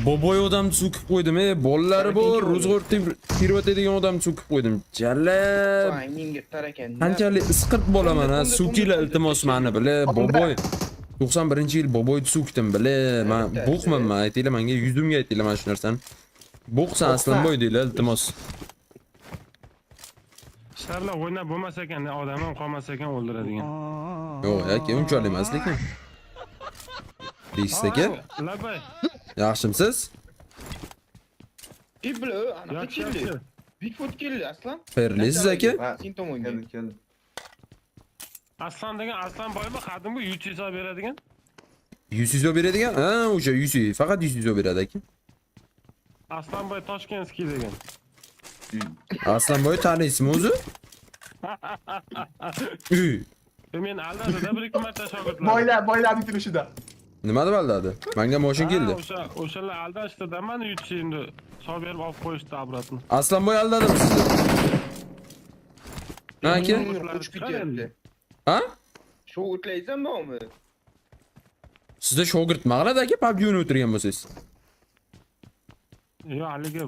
Boboy odamni so'kib qo'ydim, ey, bolalari bor, ro'zg'or tervatadigan odamni so'kib qo'ydim. Jalab. Menga tarakan. Qanchalik isqirt bo'laman, ha, sukila iltimos mani, bile, boboy. 91-yil boboyni so'kdim, bile. Men bo'qman, man aytinglar menga, yuzimga aytinglar mana shu narsani. Bo'qsan Aslanboy deylar, iltimos. Sharlar o'ynab bo'lmas ekan, odam ham qolmas ekan o'ldiradigan. Yo'q, aka, unchalik emas lekin. Deysiz aka, Labay. yaxshimisiz? Kibli, anaqa Yaxshi, keldi. yaxshi. Bigfoot keldi Aslan. Xayrlisiz aka? Ha, Sen tomonga. keldi, keldi. Aslan degan Aslan boymi qadimgi 100 hisob beradigan? 100 yuz beradigan? Ha, o'sha 100, faqat 100 yuz beradi aka. Aslanboy Toshkentskiy degan. Aslanboy taniysizmi o'zi? Uy, Men aldadi-da bir ikki marta shogirdlar. Boylar, boylarning turishida. nima deb aldadi? Menga moshin keldi. O'sha o'shalar aldashdi-da mani 3 endi hisob berib olib qo'yishdi обратно. Aslanboy aldadimi sizni? Ha aka? Qo'shib ketyapti. Ha? Shu o'tlaysan bormi? Sizda shogird nima qiladi aka PUBG o'ynab o'tirgan bo'lsangiz? Yo'q, haligi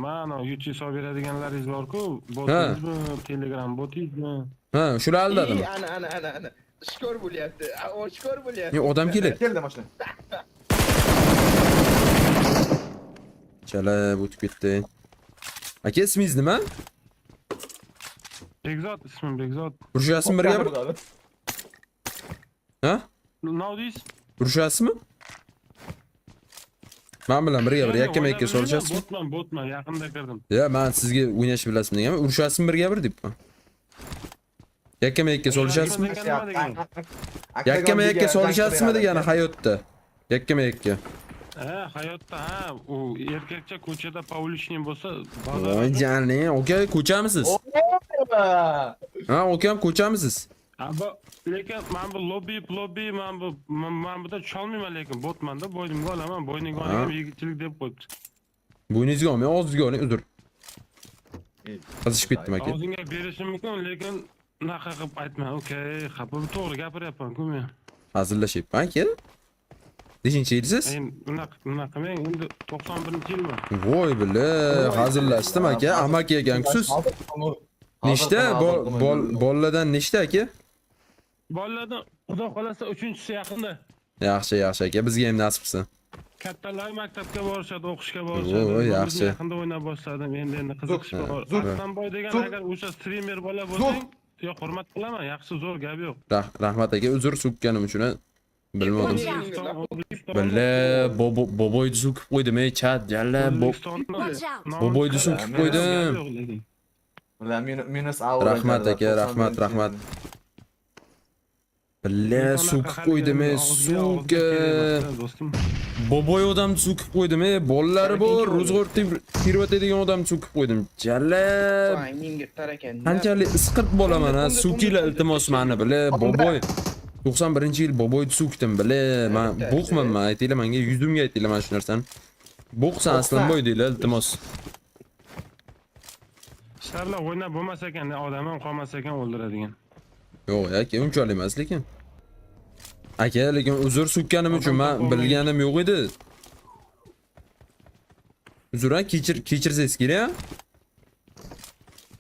mana 3 hisob beradiganlaringiz bor-ku, botingizmi, Telegram botingizmi? Ha, shular aldadimi? Ana ana ana ana. Shikor bo'lyapti. Oshkor bo'lyapti. Yo'q, odam kelib. Keldi mashina. Chalab o'tib ketdi. Aka, ismingiz nima? Bekzod ismim Bekzod. Urushasizmi birga bir? Ha? Nima deysiz? Urushasizmi? Men bilan birga bir yakkama yakka solishasizmi? Botman, botman, yaqinda kirdim. Ya, men sizga o'ynash bilasizmi deganman. Urushasizmi birga bir debman. Yakkama yakka solishasizmi? Degan nima degan? Yakkama yakka solishasizmi degani hayotda. Yakkama yakka. Ha, hayotda ha, u erkakcha ko'chada poulichniy bo'lsa, Voy jonim, aka ko'chamisiz? Ha, ukam ko'chamisiz? Ha, bu lekin men bu lobby, lobby, men bu men buda tusholmayman lekin botmanda bo'ynimga olaman, bo'yniga olgan yigitchilik deb qo'yibdi. Bo'yningizga olmang, og'zingizga oling, uzr. Qizishib ketdim aka. Og'zingga berishim mumkin, lekin unaqa qilib aytma, okey, xafa to'g'ri gapiryapman-ku men. Hazillashyapman aka. Nechinchi yilsiz? Endi unaqa unaqa qilmang, endi 91-yilmi? Voy bile, hazillashdim aka, amaki ekansiz. Nechta bolalardan nechta aka? Bolalardan xudo xolasa uchinchisi yaqinda. Yaxshi, yaxshi aka, bizga ham nasib qilsin. Kattalar maktabga borishadi, o'qishga borishadi. Voy, Ben yaxshi. o'zim yaqinda o'ynab boshladim, endi endi qiziqish bor. Zo'r. Aslanboy degan Zo'r. agar o'sha streamer bola bo'lsang, yo'q, hurmat qilaman, yaxshi, zo'r, gap yo'q. Rahmat aka, uzr so'kkanim uchun bilmadim. O'zbekiston, O'zbekiston, Bile, boboyni so'kib qo'ydim, ey chat, jalla, O'zbekistonni Watch out. nomi Boboyni chiqadi, so'kib gap qo'ydim. yo'q lekin. Ular minus aura. Rahmat aka, rahmat, rahmat. Bile, so'kib qo'ydim, ey, Og'zga- og'zga сука. kerak emas, do'stim. Boboy odamni so'kib qo'ydim, ey, bolalari bor, ro'zg'or tervatadigan odamni so'kib qo'ydim. Jalab. Menga tarakan. Qanchalik isqirt bo'laman, ha, sukila iltimos mani, bile, boboy. 91-yil boboyni so'kdim, bile, men bo'qman, man aytinglar menga, yuzimga aytinglar mana shu narsani. Bo'qsan Aslanboy deylar, iltimos. Sharlar o'ynab bo'lmas ekan, odam ham qolmas ekan o'ldiradigan. Yo'q, aka, unchalik emas lekin. Aka, lekin uzr so'kkanim uchun men bilganim yo'q edi. Uzr, ha, kechir, kechirsangiz kerak.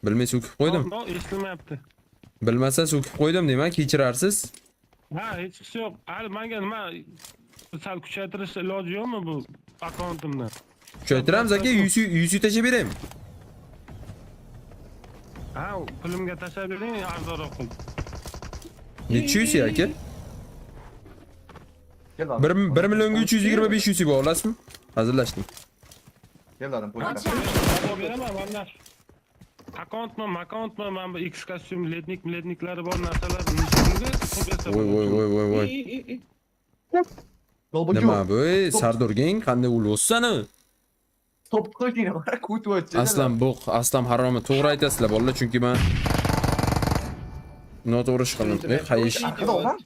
Bilmay so'kib qo'ydim. No, eshitilmayapti. Bilmasa so'kib qo'ydim deyman, kechirarsiz. Ha, hech qisi yo'q. Hali menga nima sal kuchaytirish iloji yo'qmi bu akkauntimni? Kuchaytiramiz aka, 100 100 tashlab beraymi? Ha, pulimga tashlab bering, arzonroq qilib. Necha yuz aka? Keldi. 1 1 millionga 325 yuz bor olasizmi? Hazillashdim. Keldi adam Watch pochta. out. Beraman, mana akkauntmi, akkauntmi, mana bu X kostyum, lednik, ledniklari bor narsalar necha pulga pul bersa Voy voy voy voy voy. Долбоёб. Nima bu? Ey, Sardor gang qanday o'lyapsan-u? Top qo'ying, kutib. Aslan bo'q, aslan haromi. To'g'ri aytasizlar bolalar, chunki men noto'g'ri ish qildim. Ey, hayish. Arkada olan.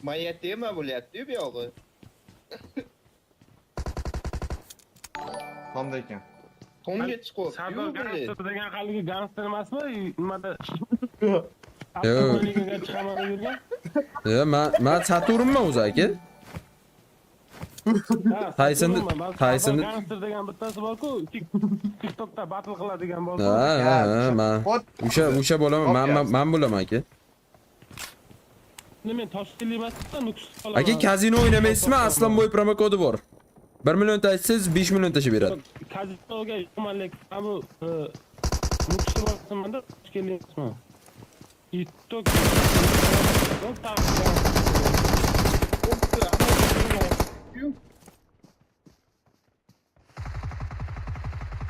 Mayat nima bo'lyapti bu yog'i? Tomda ekan. Tomga chiqyapti. Sardor gangster degan haligi gangster emasmi? Nimada? Yo'q. Avtomobiliga chiqaman deb yurgan. Ya, men Saturnman o'zi aka. Tyson'ni- Gangster degan bittasi bor-ku, TikTokda battle qiladigan bor. Ha, man. O'sha bo'laman, man bo'laman aka. Men Toshkentlik emasman, Nukus qolaman. Aka, kazino o'ynamaysizmi? Aslanboy promokodi bor. 1 million tashlaysiz, 5 million tashlab beradi. Kazinoga yo'qman, lekin mana bu Nukusda borsamanda Toshkentlik emasman. TikTok.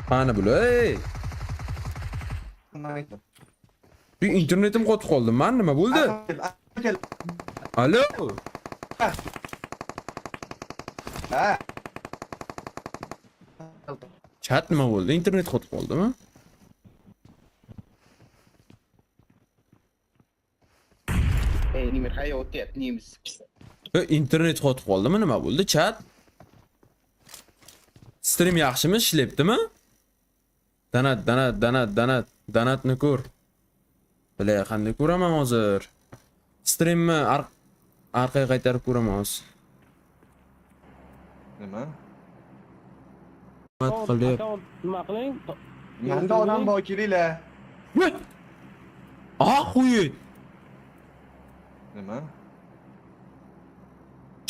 Qani bular? Ey! Bir internetim qotib qoldi. Man nima bo'ldi? Kel. Alo. Ha. Chat nima bo'ldi? Internet qotib qoldimi? Ey, nima hayot o'tyapti, nemiz. Internet qotib qoldimi? Nima bo'ldi? Chat. Stream yaxshimi? Ishlayaptimi? Donat, donat, donat, donat, donatni ko'r. Bilay, qanday ko'raman hozir? Streamni orqaga qaytarib ko'raman hozir. Nima? Donat qilib. Akkaunt nima qiling? Menda odam bor, kelinglar. Охуеть! Nima?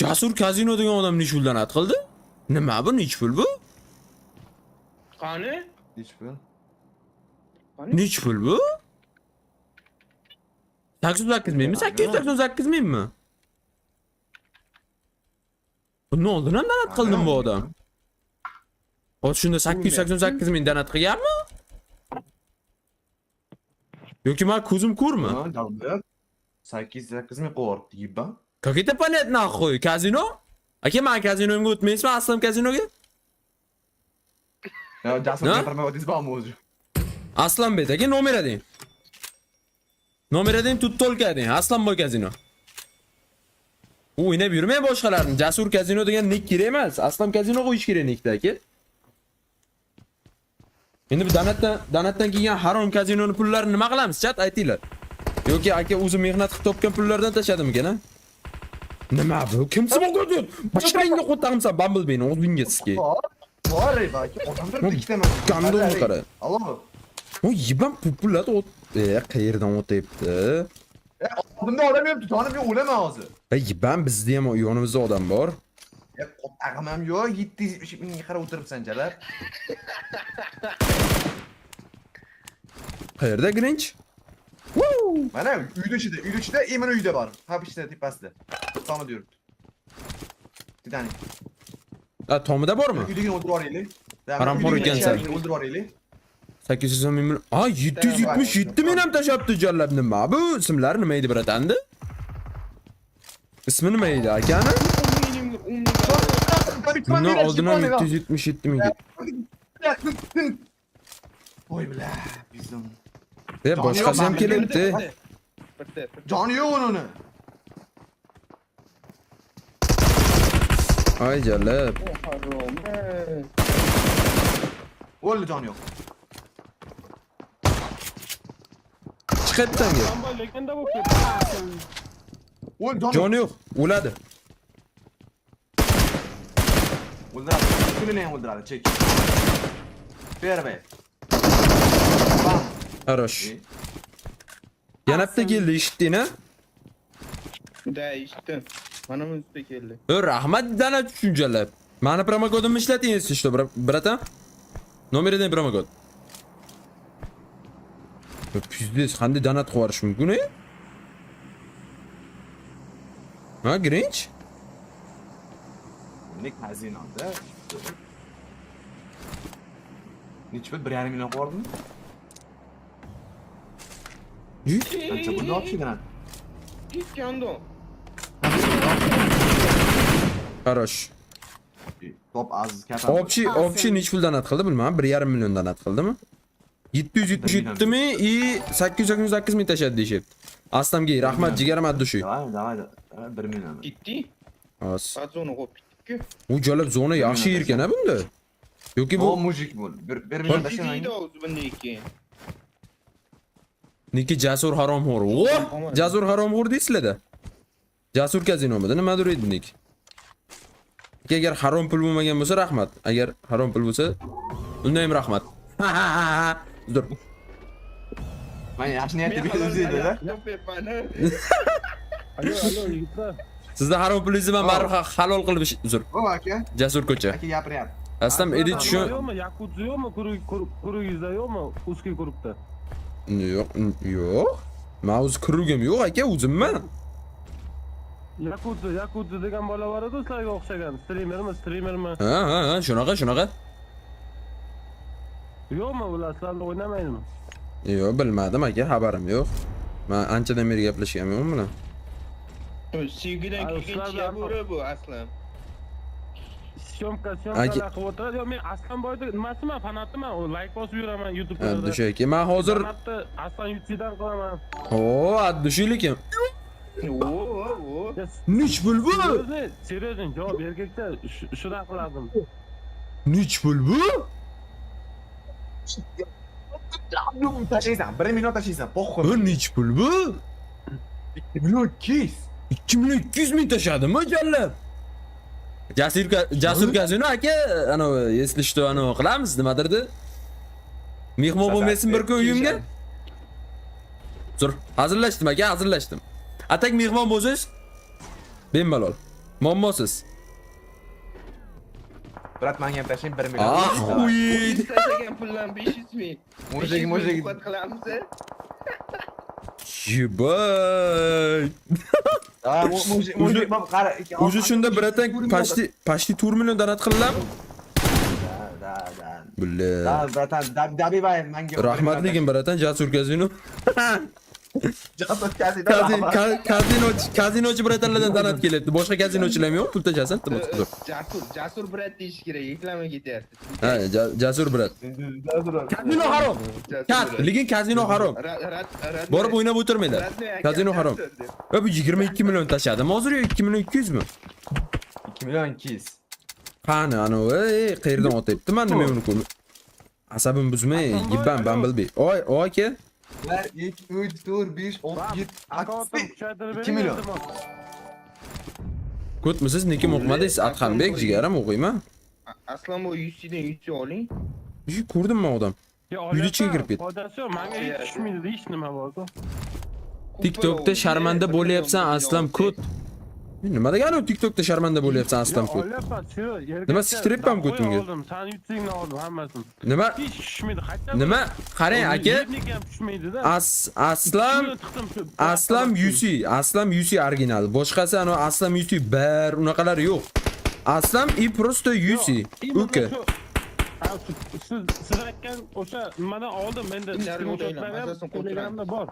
Jasur kazino degan odam necha pul donat qildi? Nima bu? Necha pul bu? Qani? Nechi pul? Necha pul bu? 808 mingmi? 888 mingmi? Buni oldin ham donat qildim bu odam. Hozir shunda 888 ming donat qilganmi? Yoki men ko'zim ko'rmi? Ha, davlat. 8 ming qo'yibdi, yibba. Как это понять, нахуй? Казино? Aka, men kazinomga o'tmaysizmi? Aslam kazinoga? Ya, Jasur Ha? gapirmayapsiz bormi o'zi? Aslanbek aka, номер один. Номер один тут только один. Aslanboy kazino. U o'ynab yurmang boshqalarni. Jasur kazino degan nik kerak emas. Aslam kazino qo'yish kerak nikda aka. Endi bu donatdan kelgan harom kazinoni pullarini nima qilamiz? Chat aytinglar. Yoki aka o'zi mehnat qilib topgan pullardan tashladimikan, a? Nima bu? Kim smoke? Boshingga qo'tag'imsan Bumblebee'ni o'zingga sizga. Bor. Bor, ey, aka, odam turibdi ikkita mana. Gandonni qara. Allo. O yibam pullar o't, qayerdan o'tyapti? E, oldimda odam yuribdi, jonim yo'q, o'laman hozir. Ey, yibam bizni ham yonimizda odam bor. E, qotag'im ham yo'q, 770 mingga qarab o'tiribsan, jalab. Qayerda Grinch? Mana uyda ichida, uyda ichida, imini uyda bor. Hap ichida tepasida. Tomida yuribdi. Titanic. Ha, tomida bormi? Uydagini o'ldirib yuboraylik. Haromxo'r ekansan. O'ldirib yuboraylik. 880 ming. Ha, 777 ming ham tashlabdi jallab nima bu? Ismlari nima edi, братан di? Ismi nima edi akani? Bundan oldin ham 777 ming. Voy бля, bizim. E, boshqasi ham kelyapti. Bitta, bitta. Joni yo'q uni. Ay jalab. Harom. O'ldi, joni yo'q. Chiqyapti anga. Aslanboy legenda bo'lib ketdi. O'ldi, joni yo'q. Joni yo'q, o'ladi. O'ldiradi. Kunini ham o'ldiradi, chek. Первый. Bam. Хорош. Yana bitta keldi, eshitding a? Да, eshitdim. Mana bu usta keldi. Rahmat donat uchun jalab. Mani promokodimni ishlating, если что, братан. Номер один промокод. Пиздец, qanday donat qilib yuborish mumkin, e? Ha, Grinch? Ne kazinoda? Nechi pul? 1,5 million qo'yardimi? Qancha pul olib chiqgan? Ketgandi. Хорош. Top aziz kapan. Общий nechi pul donat qildi bilmadim. 1,5 million donat qildimi? 777 ming и 888 ming tashladi deyishyapti. Aslamga rahmat, jigarim от души. Давай, давай, давай, 1 million. Ketdi. Hozir. Zona qo'yib ketdik-ku. U jalab zona yaxshi yerkan a bunda. Yoki bu Bu мужик bu. 1 million tashlaman. Deydi o'zi bundan keyin. Niki Jasur haromxo'r. O, Jasur haromxo'r deysizlar-da. Jasur kazinomida nimadir edi nik. Aka, agar harom pul bo'lmagan bo'lsa, rahmat. Agar harom pul bo'lsa, unda ham rahmat. Dur. Men yaxshi niyatda berdim-da. Topyapman. Alo, alo yigitlar. Sizda harom pulingizni men baribir halol qilib uzr. O aka, Jasur ko'cha. aka gapiryapti. Aslam edit shu Yo'qmi, Yakutza yo'qmi, kurugingizda yo'qmi? Uskiy kurukda. Yo'q, yo'q. Men o'zi kurugim yo'q aka, o'zimman. Yakutza, Yakutza degan bola bor edi, sizlarga o'xshagan. Streamermi, streamermi? Ha, ha, ha, shunaqa, shunaqa. Yo'qmi ular sizlarla o'ynamaydimi? Yo'q, bilmadim aka, xabarim yo'q. Men anchadan beri gaplashganim yo'q bilan. Sevgidan Ay, kuygan sizlar chiya bo'ri bu aslan. Syomka, Aka- syomkalar qilib o'tiradi. Yo'q, men Aslanboyni nimasiman, fanatiman. U like bosib yuraman Ha, YouTube'larda. dusha aka, men hozir Fanatni Aslan YouTube'dan qilaman. O, ad lekin. O, o, o. Nech pul bu? Серьезно, серьезно, javob erkakda shunaqa qilardim. Nech pul bu? Tashlaysan, 1 million tashlaysan, poxun. Bu nech pul bu? 2 million 200. 2 million 200 ming tashladimi jallab? Jasur Jasur kazino aka, ana если что, ana qilamiz, nimadirdi? Mehmon bo'lmaysin bir kun uyimga? Zur, hazırlaştım aka, hazırlaştım. Atak mehmon bo'lsangiz bemalol. Muammosiz. Brat, menga ham tashlang 1 million. Ah, xuy. Tashlagan puldan 500 ming. Mujik, 500 ming mujik. ovqat qilamiz. Jibay. Ha, mujik, mujik, bab qara. Уже shunda bratан почти почти 4 million donat qildilar. Da, da. Бля. Da, bratан, добивай menga. Rahmat lekin bratан Jasur kazino. Jasur kazino. Kazinochi, kazinochi bratanlardan donat kelyapti. Boshqa kazinochilar ham yo'q, pul tashlasin, iltimos. Dur. Jasur, Jasur brat deyish kerak, reklama ketyapti. Ha, Jasur brat. Kazino harom. Jasur Kat, brat. lekin kazino harom. Borib o'ynab o'tirmanglar. Kazino harom. Va bu 22 million tashladimi hozir yo 2 million 200 mi? 2 million 200. Qani, anavi, ey, qayerdan otyapti? Man nima uni ko'rmay. Asabim buzmay, yibban Bumblebee. Oy, oy aka. 1 2 3 4 5 6 7 Akkauntim kuchaytirib 2 bering, million. iltimos. Ko'tmisiz, nekim o'qimadingiz? Adhambek jigarim o'qiyman. Aslan bu 100 dan 100 oling. Shu ko'rdim men odam. Ya, Uyni ichiga kirib ketdi. Foydasi yo'q, menga hech tushmaydi, hech nima bo'ldi. TikTokda sharmanda bo'lyapsan Aslam ko't. Nima degani u TikTokda sharmanda bo'lyapsan Aslam ko't? Olyapman, shu erkakcha. Nima siktiryapman ko'timga? Oldim, sani yutsigingni oldim hammasini. Nima? Hech tushmaydi, qayerdan? Nima? Qarang aka, Yebnik ham tushmaydi-da. Aslam Aslam UC, Aslam UC original. Boshqasi ana Aslam UC bir unaqalar yo'q. Aslam и просто UC. Uka. Siz aytgan o'sha nimadan oldim endi Narigi o'taylar, screenshotlar ham mazasini qo'tiramiz. Telegramda bor.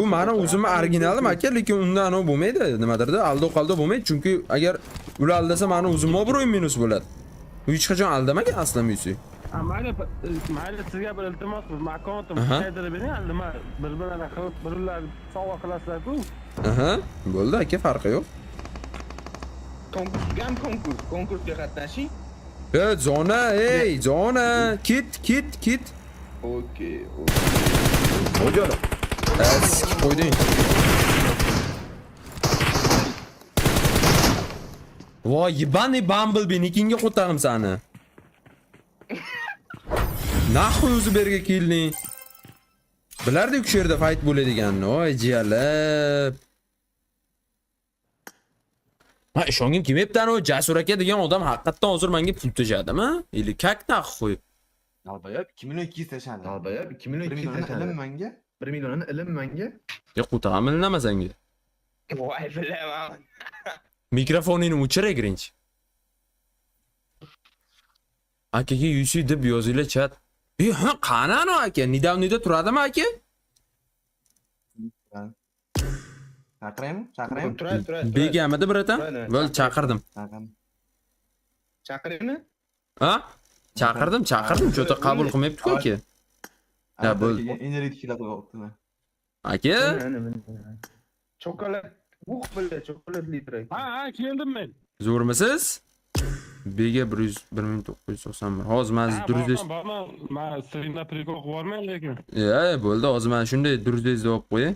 U mani o'zimni originalim aka, lekin undan anavi bo'lmaydi, nimadirda aldov qaldo bo'lmaydi, chunki agar ular aldasa mani o'zimni obro'yim minus bo'ladi. U hech qachon aldamagan Aslam UC. Ha, mayli, mayli sizga bir iltimos, bir akkauntim Aha. kuchaytirib bering, nima bir-birlarini qilib, bir-birlarini sovg'a qilasizlar-ku. Aha, bo'ldi aka, farqi yo'q. Konkursga ham konkurs, konkursga qatnashing. Ey, zona, ey, zona, ket, ket, ket. Okey. Hocalar. Sikib qo'yding. Voy, ебаный Bumblebee, nikinga qo'tag'im sani. Naxuy o'zi bu yerga kelding? Bilardik shu yerda fight bo'ladiganini. Voy, jiyalar. Ma ishongim kelmayapti, ana Jasur aka degan odam haqiqatdan hozir menga pul tashadimi? Или как нахуй? Dalbayab 2 million 200 tashladi. Dalbayab 2 million 1 200 millionni tashladi. ilm menga. 1 millionni ilm menga. Ya qo'tag'im ilinama senga. Voy bilaman. Mikrofoningni o'chir birinchi. Akaga UC deb yozinglar chat. E, ha, qani ana aka? Nidavnida turadimi aka? Chaqiraymi? Chaqiraymi? Turadi, turadi. Begamidi bratan? Turadi. Bo'l, chaqirdim. Chaqiraymi? Chaqiraymi? Ha? Chaqirdim, chaqirdim. Cho'ta qabul qilmayapti-ku aka. Ya, bo'l. Energetiklar qo'yapti. Aka, Chokolat. Uh, billa, chokolatli trak. Ha, ha, keldim men. zo'rmisiz? Bega 100 1991. Hozir men Ha, druzdez. borman, borman. Men streamda prikol qilib yubormang lekin. E, bo'ldi, hozir men shunday druzdez olib qo'yay.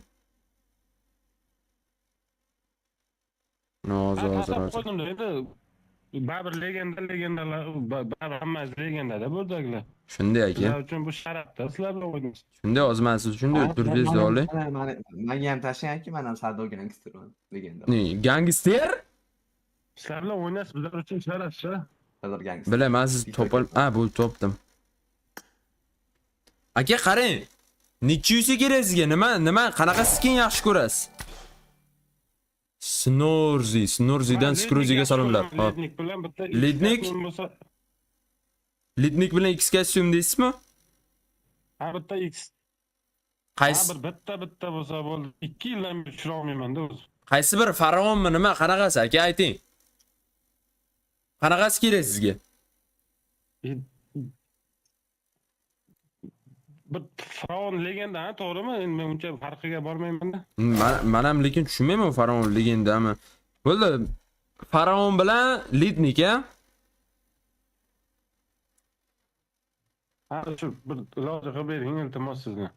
Hozir, hozir, Tashlab hozir. qo'ydim endi. Baribir legenda, legendalar, baribir hammasi legendada buradagilar. Shunday aka. Sizlar uchun bu sharafda, sizlar bilan o'ynaymiz. Shunday hozir men siz shunday turibsiz olay. Manga ham tashlang aka, men ham Sardor gangsterman. Legenda. Ne, gangster? Sizlar bilan o'ynash bizlar uchun sharaf-da. Sardor gangster. Bila, men siz topal, ha, bo'ldi, topdim. Aka, qarang. Necha yuzga kerak sizga? Nima, nima, qanaqa skin yaxshi ko'rasiz? Snorzi, Snorzidan Skruziga salomlar. Hop. Lednik bilan bitta Lednik? Bo'lsa, Lednik bilan X kostyum deysizmi? Ha, bitta X. Qaysi Ha, bir bitta bitta bo'lsa bo'ldi. 2 yildan beri tushira olmayman-da o'zi. Qaysi bir faraonmi, nima, qanaqasi aka, ayting. Qanaqasi kerak sizga? Bir faraon legenda, ha, to'g'rimi? Endi men uncha farqiga bormayman-da. Man ham lekin tushunmayman faraon legendami. Bo'ldi. Faraon bilan Lednik, a? Ha, shu bir iloji qilib bering, iltimos sizni.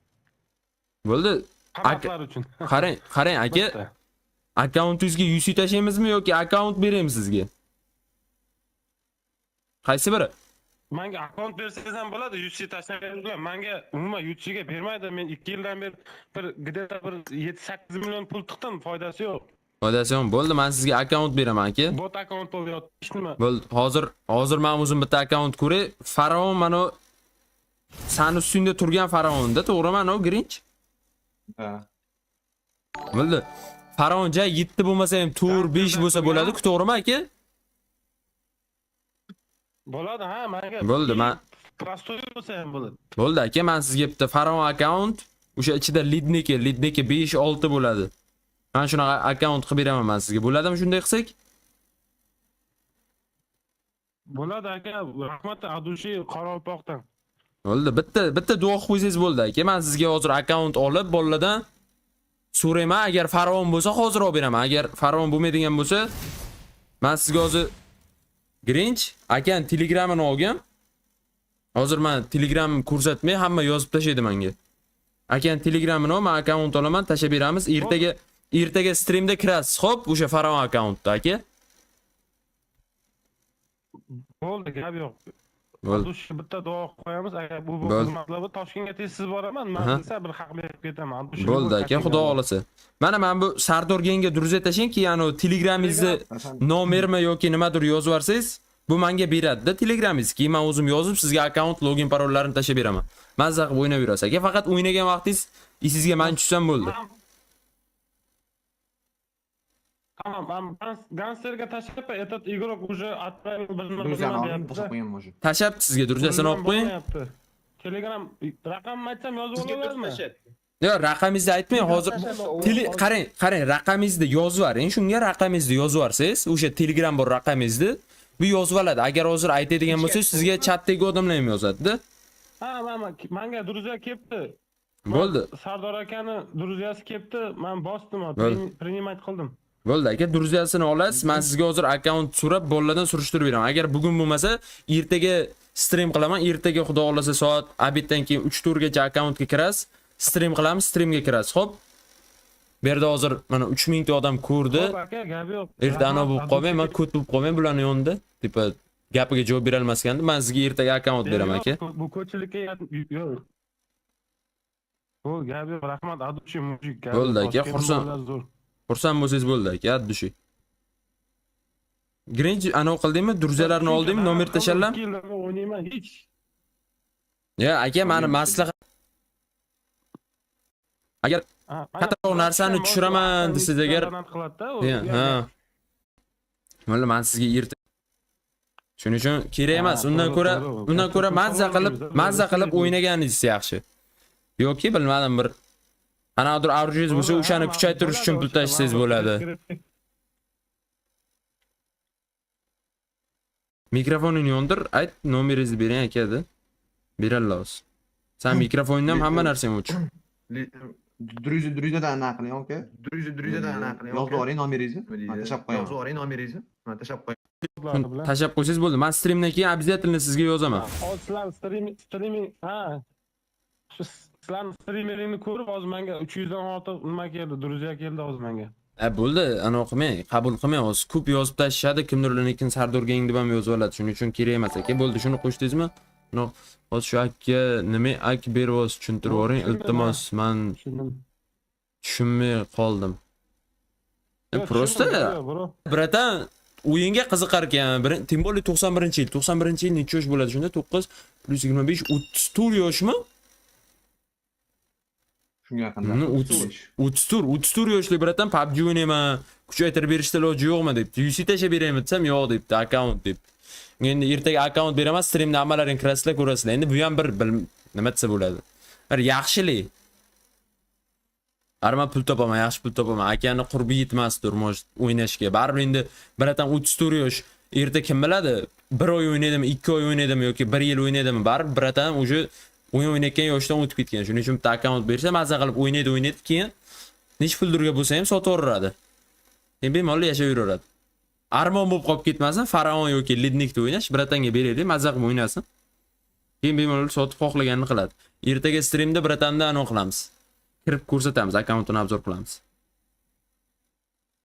Bo'ldi. Qanaqalar uchun. Qarang, qarang aka, Bitta. Akkauntingizga UC tashlaymizmi yoki akkaunt beraymi sizga? Qaysi biri? Menga akkaunt bersangiz ham bo'ladi, UC tashlaganingizlar. Menga umuman UC ga bermaydi. Men 2 yildan beri bir где-то bir 7-8 million pul tiqdim, foydasi yo'q. Foydasi yo'q. Bo'ldi, men sizga akkaunt beraman aka. Bot akkaunt bo'lib yotdi, hech nima. Bo'ldi. Hozir men o'zim bitta akkaunt ko'ray. Faraon mana sani ustingda turgan faraonda, to'g'rimi ana Grinch? Ha. Bo'ldi. Faraon ja 7 bo'lmasa ham 4, 5 bo'lsa bo'ladi-ku, to'g'rimi aka? Bo'ladi, ha, menga. Bo'ldi, Простой bo'lsa ham bo'ladi. Bo'ldi aka, men sizga bitta faraon akkaunt, o'sha ichida Lidniki, Lidniki 5, 6 bo'ladi. Men shunaqa akkaunt qilib beraman men sizga. Bo'ladimi shunday qilsak? Bo'ladi aka, rahmat от души Qoraqalpoqdan. Bo'ldi, bitta bitta duo qilib qo'ysangiz bo'ldi aka. Men sizga hozir akkaunt olib, bolalardan so'rayman. Agar faraon bo'lsa, hozir olib beraman. Agar faraon bo'lmaydigan bo'lsa, men sizga hozir Grinch akan Telegramini olgan. Hozir men Telegram ko'rsatmay hamma yozib tashlaydi menga. Akan Telegramini ol, men akkaunt olaman, tashlab beramiz. Ertaga streamda kirasiz, xo'p, o'sha faraon akkauntda aka. Bo'ldi, gap yo'q. Bo'ldi. Души bitta duo qilib qo'yamiz. Agar bu Bo'ldi. xizmatlar Toshkentga tez siz boraman, men desa bir haq berib ketaman. Души Bo'ldi aka, xudo xolasa. Mana bu Sardor Genga друзья tashlang, keyin anavi Telegramingizni nomermi yoki nimadir yozib yuborsangiz, bu menga beradi-da Telegramingiz. Keyin men o'zim yozib sizga akkaunt, login parollarini tashlab beraman. Mazza qilib o'ynab yurasiz aka. Faqat o'ynagan vaqtingiz esingizga man tushsam bo'ldi. Tamam, ben gangsterga tashlab, этот игрок уже отправил bir nima Друзья ni nima oling, deyapti. tashlab qo'ying может. Tashlab sizga друзья sini olib qo'ying. Bo'lmayapti. Telegram raqamni aytsam yozib Sizga olasizmi? tashlab. Yo'q, raqamingizni aytmang hozir. Qarang, qarang, raqamingizni yozib yuboring. Shunga raqamingizni yozib yuborsangiz, o'sha Telegram bor raqamingizni bu yozib oladi. Agar hozir aytadigan bo'lsangiz, sizga chatdagi odamlar ham yozadi-da. Ha, mana manga друзья kelibdi. Bo'ldi. Sardor akani друзья si kelibdi. Men bosdim, Bo'ldi. Принимать qildim. Bo'ldi aka, друзья sini olasiz. Men sizga hozir akkaunt so'rab, bolalardan surishtirib beraman. Agar bugun bo'lmasa, ertaga stream qilaman. Ertaga xudo xolasa soat обед dan keyin 3-4 gacha akkauntga kirasiz. Stream qilamiz, streamga kirasiz. Xo'p. Bu yerda hozir mana 3000 ta odam ko'rdi. Xo'p aka, gap yo'q. Erta ana bo'lib Rahmat, qolmang, man ko't bo'lib qolmang bularni yonida. Типа gapiga javob berolmasganda, men sizga ertaga akkaunt beraman aka. Yo'q, bu ko'pchilikka yo'q. Bu gap yo'q, rahmat, от души мужик. Gap Bo'ldi yo'q, aka, Toshkent xursand. bolalar zo'r. Xursand bo'lsangiz bo'ldi aka, от души. Grinch anavi qildingmi? Друзья larni oldingmi? Nomer tashlab? 2 yildan beri o'ynayman, hech. Ya aka, mani maslahat agar Ha, mana kattaroq narsani tushiraman desangiz agar donat qiladi-da, u. Ya, ha. Mana men sizga erta. Shuning uchun kerak emas. Ha, Undan to'g'ri, ko'ra to'g'ri. undan ko'ra mazza qilib To'g'ri. o'ynaganingiz yaxshi. Yoki bilmadim bir qanaqadir оружие ngiz bo'lsa, o'shani kuchaytirish uchun pul tashlasangiz bo'ladi. Mikrofoningni yondir, ayt, nomeringizni bering aka dedi. Beradilar hozir. San mikrofoningdan ham hamma narsang o'chir. Друзья, друзья dan anaqa qiling, aka. Друзья, друзья dan anaqa qiling. Yozib yuboring nomeringizni. Man tashlab qo'yaman. Yozib yuboring nomeringizni. Man tashlab qo'yaman. Bilan. Tashlab qo'ysangiz bo'ldi. Men streamdan keyin обязательно sizga yozaman. Hozir sizlar streaming, ha. Shu sizlarni streameringni ko'rib hozir menga 300 dan ortiq nima keldi, друзья keldi hozir menga. A bo'ldi, anaqa qilmang, qabul qilmang. Hozir ko'p yozib tashlashadi, kimdir lekin Sardor Gang deb ham yozib oladi. Shuning uchun kerak emas aka. Bo'ldi, shuni qo'shdingizmi? No, hozir shu aka nima ak beryapsiz, tushuntirib yuboring, iltimos. Man Tushundim. tushunmay qoldim. Yo'q, Просто tushundim, bro. Братан, o'yinga qiziqar ekan. Тем более 91-yil, 91-yil necha yosh bo'ladi shunda? 9 плюs 25 34 yoshmi? Shunga yaqinda. Ну, 30 34, 34 yoshli братан PUBG o'ynayman, kuchaytirib berishda iloji yo'qmi debdi. UC tashlab beraymi desam, yo'q debdi, akkaunt debdi. Endi ertaga akkaunt beraman, streamda hammalaring kirasizlar, ko'rasizlar. Endi bu ham bir nima desa bo'ladi. Bir yaxshilik. Baribir pul topaman, yaxshi pul topaman. Akani qurbi yetmasdir, может, o'ynashga. Baribir endi братан 34 yosh. Erta kim biladi? Bir oy o'ynaydimi, 2 oy o'ynaydimi yoki 1 yil o'ynaydimi? Baribir братан уже o'yin o'ynayotgan yoshdan o'tib ketgan. Shuning uchun bitta akkaunt bersa, maza qilib o'ynaydi, o'ynaydi, keyin necha puldirga bo'lsa ham sotaveraveradi. Keyin bemalol yashayveraveradi. Armon bo'lib qolib ketmasin, Faraon yoki Lednikda o'ynash, братан ga beraylik, maza qilib o'ynasin. Keyin bemalol sotib xohlaganini qiladi. Ertaga streamda братан da anaqa qilamiz. Kirib ko'rsatamiz, akkauntini обзор qilamiz.